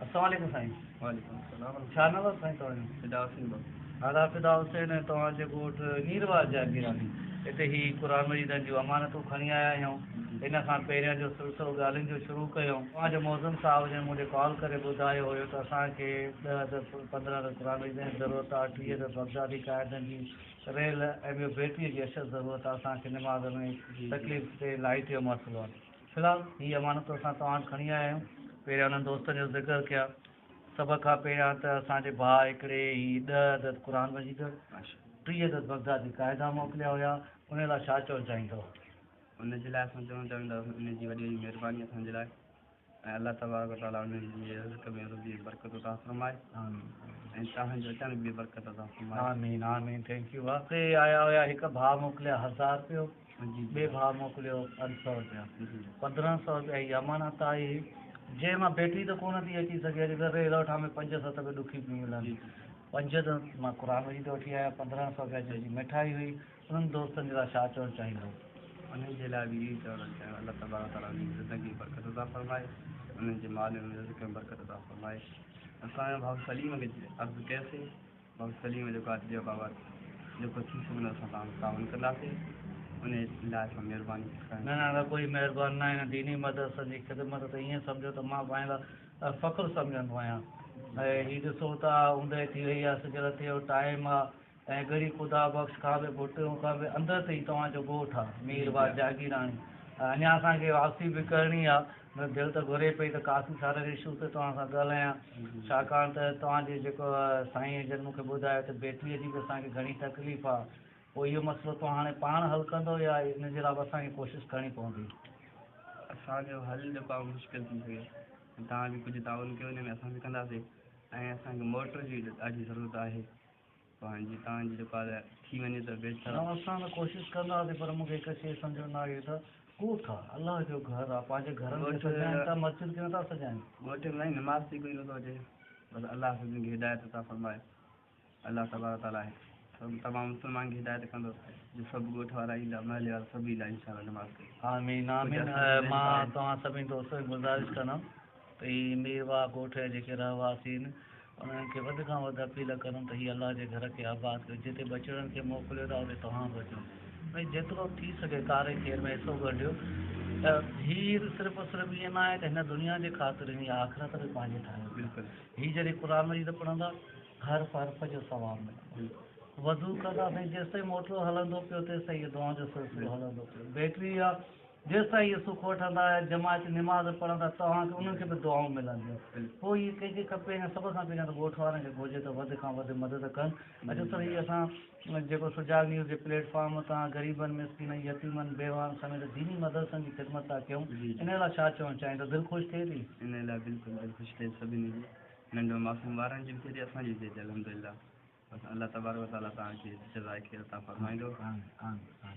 السلام عليڪم سائين. وعليڪم السلام. ڇا نالو سائين توهان جو؟ فدا حسين بابو. ادا فدا حسين توهان جي ڳوٺ نيرواهه جاگيراڻي هتي هي قرآن مجيدن جون امانتون کڻي آيا آهيون. ان کان پهريان جو سلسلو ڳالهين جو شروع ڪيو. توهان جو معظم صاحب جن مون ڏي ڪال ڪري ٻڌايو هيو ته اسان کي ڏهه عدد 15 عدد قرآن مجيدن جي ضرورت آهي، 30 عدد بغدادي قاعدن جي ريل ۽ ٻيو بيٽري جي اشد ضرورت آهي، اسان کي نماز ۾ تڪليف ٿئي لائيٽ جو مسئلو آهي. في الحال هي امانتون اسان توهان وٽ کڻي آيا آهيون. پهريان انهن دوستن جو ذڪر ڪيان. سڀ کان پهريان ته اسان جي ڀاء هڪڙي هي ڏهه عدد قرآن مجيد، 30 عدد بغدادي قاعدا موڪليا هيا، ان لاء ڇا چوڻ چاهيندؤ؟ ان جي لاء اسان چوڻ چاهينداسين ان جي وڏي وڏي مهرباني اسان جي لاء ۽ الله تبارڪ وتعاليٰ انهن جي رزق ۾ روزي ۾ برڪت عطا فرمائي ۽ توهان جو اچڻ به برڪت عطا فرمائي. آمين آمين thank you ڀاء. ٽي آيا هيا هڪ ڀاء موڪليا هزار رپيو. ٻئي ڀاء موڪليو 500 رپيا، 1500 رپيا هي امانت آهي هي، جنهن مان بيٽري ته ڪونه ٿي اچي سگهي، اڄ ڪلهه ريل وٺان ۾ 5 7 به ڏکي پيون ملن، 5 ته مان قرآن مجيد وٺي آيان، 1500 رپيا جنهن جي مٺائي هئي، انهن دوستن جي لاء ڇا چوڻ چاهيندو؟ انهن جي لاء به اهو ئي چوڻ چاهيان الله تبارڪ وتعاليٰ انهن جي زندگي ۾ برڪت عطا فرمائي، انهن جي مال ۾ رزق ۾ برڪت عطا فرمائي. اسان ڀاء سليم کي عرض ڪيوسين. بابا سليم جو ڪارڊ ڏيو بابا جيڪو ٿي سگهندو اسان توهان سان تعاون ڪنداسين انهي لاء اسان مهرباني ڪرڻ نه نه ادا ڪوئي مهربان نه آهن ديني مدرسن جي خدمت ته ائين سمجهو ته مان پنهنجي لاء فخر سمجهندو آهيان ۽ هي ڏسو ته اوندهه ٿي وئي آهي سج لٿي جو ٽائيم آهي ۽ ڳڙهي خدا بخش کان به ڀٽيون کان به اندر تائين توهان جو ڳوٺ آهي مير واهه جاگيراڻي اڃا اسان کي واپسي به ڪرڻي آهي منهنجي دل ته گهري پئي ته ڪافي سارن اشوز تي توهان سان ڳالهايان ڇاڪاڻ ته توهان جي جيڪو سائين جن مون کي ٻڌايو ته بيٽريء جي به اسان کي گهڻي تڪليف آ پوء اهو مسئلو توهان هاڻي پاڻ حل ڪندو يا ان جي لاء به اسان کي ڪوشش ڪرڻي پوندي؟ اسان جو حل جيڪو آ مشڪل ٿي سگهي توهان به ڪجهه تعاون ڪيو ان ۾ اسان به ڪنداسين ۽ اسان کي موٽر جي ڏاڍي ضرورت آهي. پنهنجي تان جي جيڪو آ ٿي وڃي ته بهتر آ. نه اسان ته ڪوشش ڪنداسين پر مون کي هڪ شيء سمجهه ۾ نه آئي ته ڳوٺ آ الله جو گهر آ پنهنجي گهرن کي سجائين ٿا مسجد کي نٿا سجائين. ڳوٺ ۾ سائين نماز تي ڪوئي نٿو اچي بس الله سڀني کي هدايت عطا فرمائي الله تبارڪ وتعالي تمام مسلمان کي هدايت ڪندو جو سڀ ڳوٺ وارا ايندا محلي وارا سڀ ايندا انشاء الله نماز تي. آمين آمين مان توهان سڀني دوستن کي گذارش ڪندم ته هي ميرواهه ڳوٺ جا جيڪي رهواسي آهن انهن کي وڌ کان وڌ اپيل ڪندم ته هي الله جي گهر کي آباد ڪيو جتي ٻچڙن کي موڪليو ٿا اتي توهان به اچو ۽ جيترو ٿي سگهي ڪاري خير ۾ حصو ڳنڍيو ته هي صرف صرف ائين نه آهي ته هن دنيا جي خاطر هي آخرت به پنهنجي ٺاهيو پيا هي جڏهن قرآن مجيد پڙهندا حرف حرف جو ثواب ملندو وضو ڪندا سائين جيستائين موٽر هلندو پيو تيستائين اهو دعائن جو سلسلو هلندو پيو بيٽري آ جيستائين اهي سک وٺندا ۽ جماعت جي نماز پڙهندا توهان کي انهن کي به دعائون ملنديون. پوء اهي ڪنهن کي کپي ۽ سڀ کان پهريان ته ڳوٺ وارن کي گهرجي ته وڌ کان وڌ مدد ڪن. اچو سر هي اسان جيڪو سجاڳ نيوز جي پليٽ فارم تان غريبن، مسڪينن، يتيمن، بيواهن سميت ديني مدرسن جي خدمت ٿا ڪيون انهي لاء ڇا چوڻ چاهيندو دل خوش ٿئي ٿي؟ انهي لاء بلڪل دل خوش ٿئي سڀني جي ننڍو معصوم ٻارن جي به ٿئي ٿي اسان جي به ٿئي ٿي الحمدلله بس الله تبارڪ وتعالي توهان کي جزاء خير عطا فرمائيندو. آمين آمين.